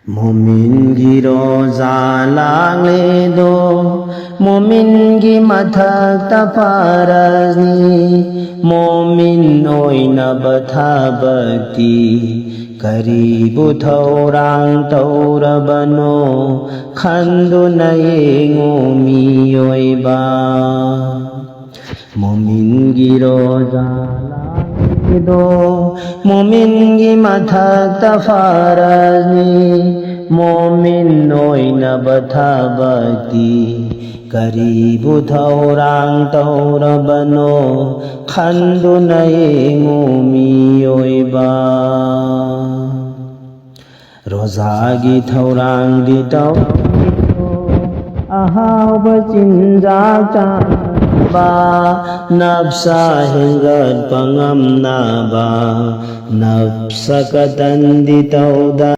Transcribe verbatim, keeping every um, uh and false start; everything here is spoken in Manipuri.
ꯃꯣꯃꯤꯟꯒꯤ ꯔꯣꯖꯥ ꯂꯥꯛꯂꯦꯗꯣ, ꯃꯣꯃꯤꯟꯒꯤ ꯃꯊꯛꯇ ꯐꯔꯖꯅꯤ꯫ ꯃꯣꯃꯤꯟ ꯑꯣꯏꯅꯕ ꯊꯕꯛꯇꯤ ꯀꯔꯤꯕꯨ ꯊꯧꯔꯥꯡ ꯇꯧꯔꯕꯅꯣ ꯈꯟꯗꯨꯅ ꯌꯦꯡꯉꯨ ꯃꯤꯑꯣꯏꯕ꯫ ꯃꯣꯃꯤꯟꯒꯤ ꯔꯣꯖꯥ ꯂꯥꯛꯂꯤꯗꯣ, ꯃꯣꯃꯤꯟꯒꯤ ꯃꯊꯛꯇ ꯐꯔꯖꯅꯤ꯫ ꯃꯣꯃꯤꯟ ꯑꯣꯏꯅꯕ ꯊꯕꯛꯇꯤ ꯀꯔꯤꯕꯨ ꯊꯧꯔꯥꯡ ꯇꯧꯔꯕꯅꯣ ꯈꯟꯗꯨꯅ ꯌꯦꯡꯉꯨ ꯃꯤꯑꯣꯏꯕ꯫ ꯔꯣꯖꯥꯒꯤ ꯊꯧꯔꯥꯡꯗꯤ ꯇꯧꯔꯤꯕ꯭ꯔꯣ? ꯑꯍꯥꯎꯕ ꯆꯤꯟꯖꯥꯛ ꯆꯥꯅꯕ, ꯅꯞꯁꯥ ꯍꯦꯟꯒꯠꯄ ꯉꯝꯅꯕ, ꯅꯞꯁ ꯀꯇꯟꯗꯤ ꯇꯧꯗ